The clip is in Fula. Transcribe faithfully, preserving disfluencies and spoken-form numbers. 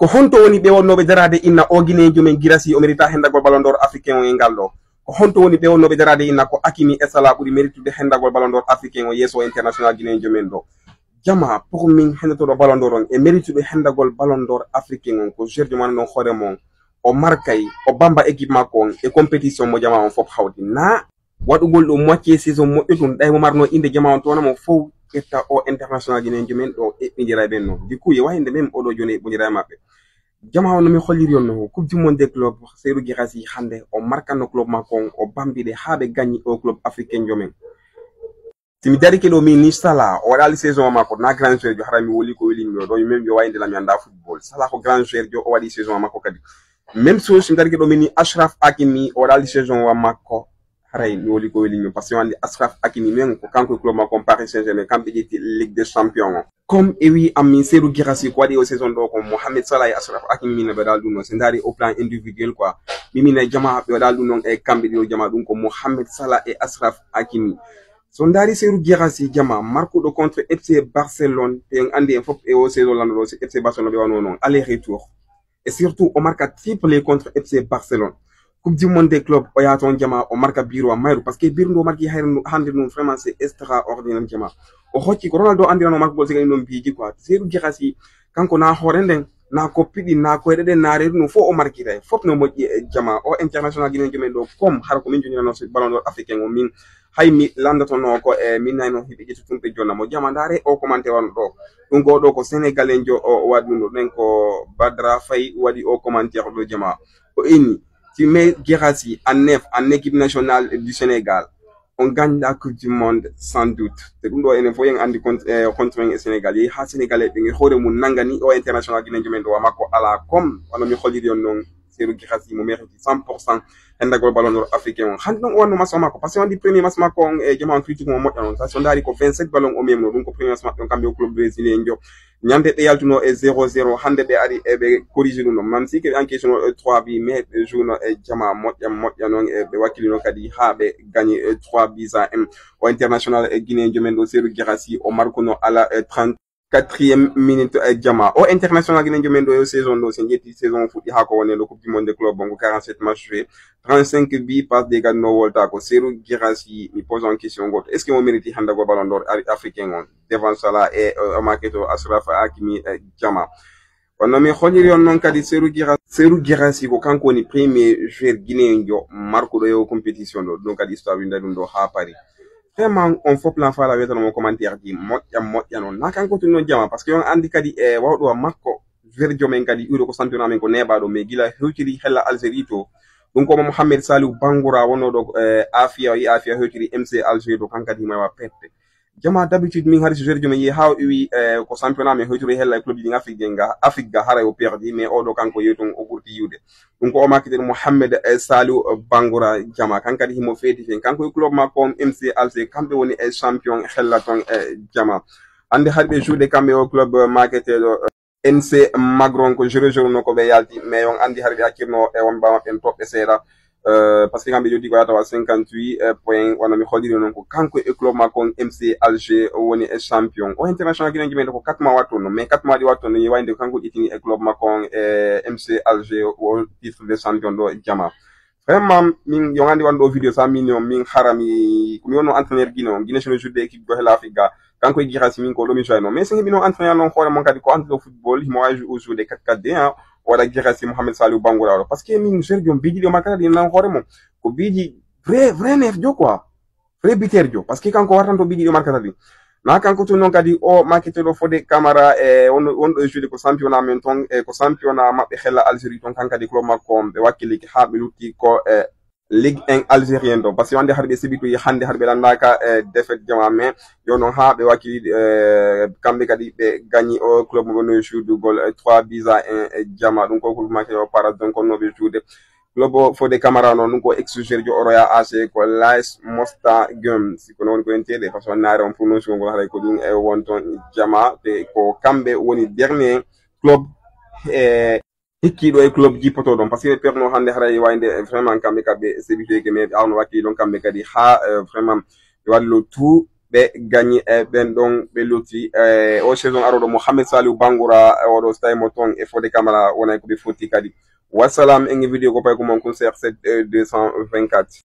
Ko honto woni ɓe wonnooɓe daraade inna o Gineejo men Girassi o mérita hendagol Ballon d'Or africain o e ngal ɗo? Ko honto woni ɓe wonnooɓe daraade inna ko Hakimi e Salah ɓuri méritude hendagol Ballon d'Or africain o yeeso o international Gineejo men ɗo? Jama, pour min, hendotoɗo Ballon d'Or on e méritude hendagol Ballon d'Or africain on, ko Sergio Mane non hoore mon. O markay, o bamba équipe makko on e compétition mo jama on fof hawti. Na waɗugol ɗum moitié saison moƴƴo ɗum, ɗay mo marno innde jama on toona mo fof, ƴetta o international Gineejo men ɗo eɓɓindira e ɓen non. Du coup, yo wayde même oɗo jooni eɓɓindira e maɓɓe. Jama on no mi holliri on no, Coupe du Monde des clubs, Serhou Guirassy hannde o markanno club makko on, o bambi ɓe haa ɓe gagni o club africain jo men. Si mi darike ɗo min ni Salah, o waɗali saison makko, na grand joueur jo, hara mi woli ko weli mi ɗo, ɗo mi même yo wayde lam yanda football. Salah ko grand joueur jo, o waɗi saison makko kadi. Même chose, si mi darike ɗo min ni Achraf Hakimi, o waɗali saison wa makko, haray mi woli ko weli mi, parce que wandi Achraf Hakimi men ko kanko e club makko on Paris Saint-Germain, kamɓe ƴetti Ligue des Champions on. Comme e wi am min Serhou Guirassy ko waɗi o saison ɗo ko Mohamed Salah e Achraf Hakimi min ɓe waɗali ɗum non. Si ndaari au plan individuel quoi, mi min e jama ɓe waɗali ɗum non e kamɓe ɗiɗo jama ɗum ko Mohamed Salah e Achraf Hakimi. So ndaari Serhou Guirassy jama markuɗo contre F C Barcelone, te en andi en fof e o saison lanndo ɗo si F C Barcelone ɓe wano non aller retour. Et surtout o marka triplé contre F C Barcelone. Coupe du Monde des clubs o yaha toon jama o marka biro wa mayru, parce que biro ndu o marki hayre ndu hannde ɗum vraiment c'est extraordinaire jama. O hocci ko Ronaldo andirano markugol siga ɗum ɗon biiji quoi. Serhou Guirassy kanko na hoore nden na koppi ɗin na koyɗe ɗen na reedu ɗum fof o markita e fof no moƴƴi e jama. O international Guinée jomen ɗo comme hara ko min jonirano so Ballon d'Or africain o min hay mi landotono ko e min nayno hiɓe ƴettu tun ɓe jonna mo jama. Ndaare o commentaire wano ɗo ɗum ko ɗo ko sénégalais jo o waɗi ɗum ɗo ɗen ko Badra Faye waɗi o commentaire ɗo jama. O inni, tu mets Guirassy en neuf en équipe nationale du Sénégal, on gagne la Coupe du Monde sans doute. Te ɗum ɗo enen fof en andi contre eh, contre en e Sénégal yehi ha Sénégalais ɓe e hoore mum nangani o international Guinée jomen ɗo wa makko ala comme wano mi holliri on noon. Serhou Guirassy mo mérite cent pour cent hendagol Ballon d'Or africain on. Hannde noon o wanno match o makko parce que o andi premier match makko on e jama on critique mo moƴƴa noon. Sa so ndaari ko vingt-sept ballon o memno ɗum ko premier match maɓɓe on kamɓe o club brésilien jo. Ñande ɓe yaltuno e zéro zéro, hannde ɓe ari e ɓe corrige ɗum ɗon. Même si que ɓe encaissino e trois bi, mais ɓe jouno e jama moƴƴa moƴƴa noon e ɓe wakkilino kadi haa ɓe gagné e trois buts à un. O international e Guinée jomen ɗo Serhou Guirassy o markuno ala e trente-quatrième minute e jama. O international Guinée jomen ɗo yo saison ɗo, si en ƴetti saison o fuɗɗi haa ko woni ɗo Coupe du Monde des clubs, bongo quarante-sept matchs joués, trente-cinq buts, passe dégagé no wolta ko. Serhou Guirassy, mi pose on question goto. Est-ce que mo mérite handagol Ballon d'Or ari- africain on? Devant Salah e o marketo Achraf Hakimi e jama. Kono mi holliri on noon kadi Serhou Guirassy. Serhou Guirassy ko kanko woni premier joueur guinéen jo markuɗo e o compétition ɗo. Ɗum kadi histoire winda ɗum ɗo haa Paris. Vraiment on fof plan fala wiyata mo commentaire ji moƴƴa moƴƴa noon. Na kanko tun noon jama parce que on andi kadi e wawɗo wa makko joueur jomen kadi iwɗo ko championnat men ko neeɓaɗo mais gila hewtiri hella Algérie to. Ɗum ko Mohamed Saliou Bangoura wonno ɗo e Afia, o yi Afia hewtiri M C Alger to kankadi himo wawa pette. Jama d'habitude min hari so joueur jomen yehi ha o iwi e ko championnat men hewtiri hella e club ji ɗin Afrique ga Afrique ga haray o perdi mais oɗo kanko yehi toon o ɓurti yiwde. Ɗum ko o makkitiri Mohamed e Saliou Bangoura jama kankadi himo feeti fen kanko e club makko on M C Alger kamɓe woni e champion hella toon e jama. Hande hari ɓe joude kamɓe o club maketeɗo N C Magron ko zéro zéro no ko ɓe yalti mais on andi hari ɓe accirno e won mbawa ɓen toɓɓe seeɗa. Euh, parce que kamɓe joddi ko yatawa cinquante-huit euh, point wano mi holliri noon ko kanko e club makko on M C Alger woni e champion o international guinéen men ko quatre mois wattu no mais quatre mois ɗi wattu no wayde kanko ƴettini e club makko on e M C Alger o titre de champion ɗo jama. Vraiment min yo andi wanɗo vidéo sa min on min harami ko mi wonno entraîneur guinée on guinée sono joude équipe go hela afrique ga. Kanko e Guirassy min ko ɗo mi joyno mais so heɓino entraîneur noon hoore mon kadi ko entraîneur football himo wawi joude quatre quatre deux hein. O waɗa Guirassy Mohamed Saliou Bangoura oɗo parce que min Sergio on biiji ɗi o markata ɗi nan hoore mon ko biiji vrai vrai nef jo quoi. Vrai buteur jo parce que kanko wartanto biiji ɗi o markata ɗi. Na kanko tun noon kadi o maketeɗo Fodé Camara e wonɗo e joude ko championnat men toon e ko championnat maɓɓe hella Algérie toon kan kadi club makko on ɓe wakkiliki ha ɓe lutti ko e Ligue un algérien ɗo parce que wande haɗa ɓe sebitoyi hande haɗa ɓe landaka e défaite jama mais yo noon ha ɓe wakkili e kamɓe kadi ɓe gagni o club mo ɓe no sudugol e trois buts à un e jama ɗum ko club make o para donc on noɓe joude. Club o Fodé Camara noon ɗum ko ex joueur jo oroya A C ko Lais Mosta Gum si kono woni ko en teɗe parce que wannare on prononciation ngol haɗa ko ɗum e won toon jama te ko kamɓe woni dernier club e hikkiɗo e club jippoto ɗon parce que ɓe perno hannde haray wayde vraiment kamɓe kaɓe sebitoyke mais ɓe awno wakkili ɗon kamɓe kadi ha vraiment ɓe waɗi lo tout ɓe gañi e ɓen ɗon ɓe lutti. E o saison aroɗo, Mohamed Saliou Bangoura, e oɗo stay mo toon e fode Camara, wonay ko ɓe fotti kadi. Wassalam, en vidéo ko pay ko mon kun C R sept deux cent vingt-quatre.